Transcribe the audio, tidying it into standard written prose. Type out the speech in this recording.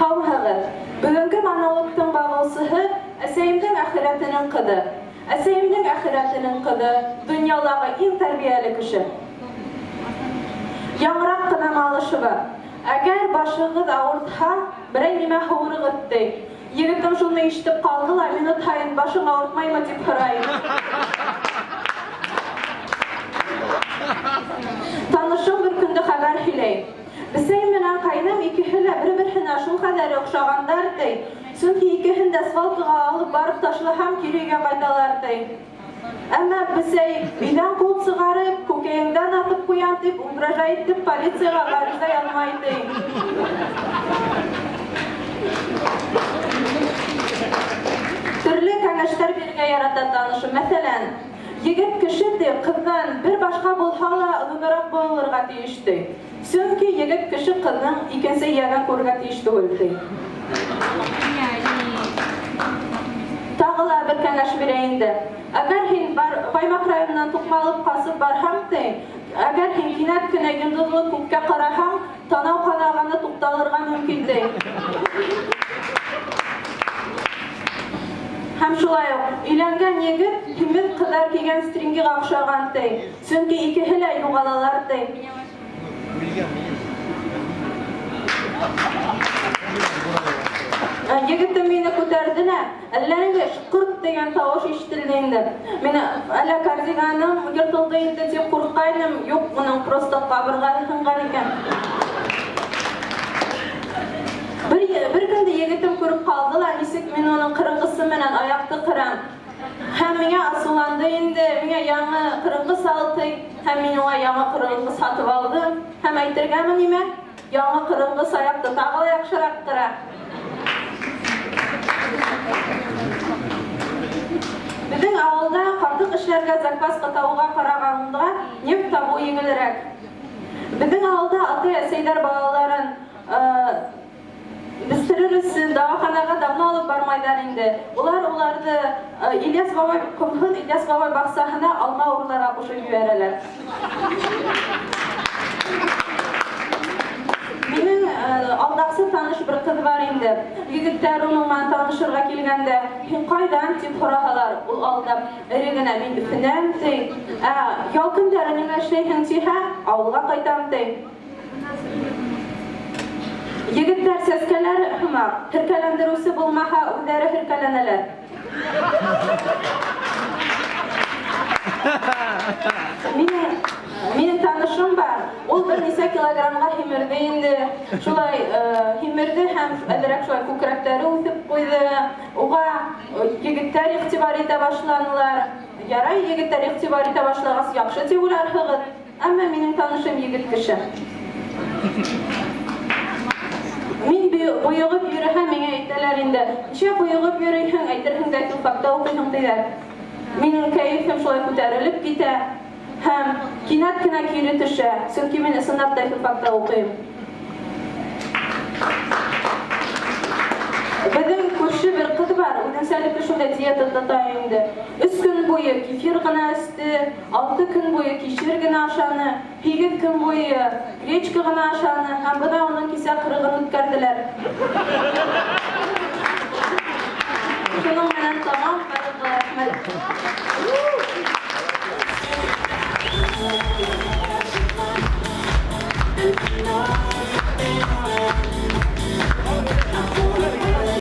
Һаумыһығыҙ! Бөгөнгө монологтың бағыусыһы әсәйемдең әхирәтенең ҡыҙы. Әсәйемдең әхирәтенең ҡыҙы, донъялағы иң тәрбиәле кеше. Яңыраҡ ҡына Малышева, Әгәр башығыҙ ауыртһа, берәй нимә һуырығыҙ, ти. Егетем шуны ишетеп ҡалды ла, минут һайын башың ауыртмаймы, тип һорай. Танышым бер көндө хәбәр һөйләй. Бесәй менән ҡайным икеһе лә бер-береһенә шул хәҙәре оҡшағандар, ти. Сөнки икеһен дә свалкаға алып барып ташлаһам, кире өйгә ҡайталар, ти. Әммә бесәй өйҙән ҡыуып сығарып, күкәйеңдән атып ҡуям дип угрожать итеп полицияға ғариза яҙмай, ти. Төрле кәңәштәр бирергә ярата танышым. Мәҫәлән, егет кеше, ти, ҡыҙҙан бер башҡа булһа ла оҙонораҡ булырға тейеш, ти. Сөнки егет кеше ҡыҙҙың икенсе эйәген күрергә тейеш түгел, ти. Тағы ла бер кәңәш бирә инде. Әгәр һин бар, Баймак районыннан туҡмалып ҡасып барһаң, ти, әгәр һин кинәт кенә йондоҙло күккә ҡараһаң, танау ҡанағаны туҡталырға мөмкин, ти. Һәм шулай ук, өйләнгән егет һимеҙ ҡыҙҙар кейгән стрингиға оҡшаған, ти. Сөнки икеһе лә юғалалар, ти. Егетем мине күтәрҙе лә, әллә ниндәй шыҡырт тигән тауыш ишетелде инде. Мин әллә кардиганым йыртылды инде тип ҡурҡҡайным, юҡ, уның просто ҡабырғаһы һынған икән. Бер, бер көндө егетем күреп ҡалды ла, нисек мин уның ҡырынғысы менән аяҡты ҡырам. Һәм миңә асыуланды инде, миңә яңы ҡырынғы сал, ти. Һәм мин уңа яңы ҡырынғы сатып алдым. Һәм әйтергәме нимә? Яңы ҡырынғы саяҡты тағы ла яҡшыраҡ ҡыра. Беҙҙең ауылда ҡатыҡ эшләргә закваска табыуға ҡарағанда нефть табыу еңелерәк. Беҙҙең ауылда атай-әсәйҙәр балаларын Үҫтерер өсөн дауаханаға давно алып бармайҙар инде. Улар уларҙы Ильяс бабай, ҡомһоҙ Ильяс бабай баҡсаһына алма урларға ҡушып ебәрәләр. Минең алдаҡсы таныш бер ҡыҙ бар инде. Егеттәр уның менән танышырға килгәндә, һин ҡайҙан, тип һораһалар, ул алдап, эре генә, мин Өфөнән, ти. Ә ял көндәре нимә эшләйһең, тиһә, авылға ҡайтам, ти. Егетләр сәскәләр һымаҡ, һеркәләндереүсе булмаһа, үҙҙәре һеркәләнәләр. Минең, минең танышым бар, ул бер нисә килограммга һимерҙе инде. Шулай һимерҙе һәм әҙерәк шулай күкрәктәре үҫеп ҡуйҙы. Уға егеттәр иғтибар итә башланылар. Ярай, егеттәр иғтибар итә башлағас, яҡшы тип уйларһығыҙ. Әммә минең танышым егет кеше. Мин боегып йөрөһәм, миңә әйтәләр инде, ничә боегып йөрөйһең, әйтерһең дә филфакта укыйһың, диләр. Минең кәефем шулай күтәрелеп китә һәм кинәт кенә кире төшә, чөнки мин ысынлап та филфакта укыйм. Беҙҙең күрше бер ҡыҙ бар, үҙенсәлекле шундай диета тота инде. Өс көн буе кефир ғына эсте, Алты көн буе кишер генә ашаны, һигеҙ көн буе гречка гына ашаны һәм бына уның кисә ҡырығын үткәрҙеләр.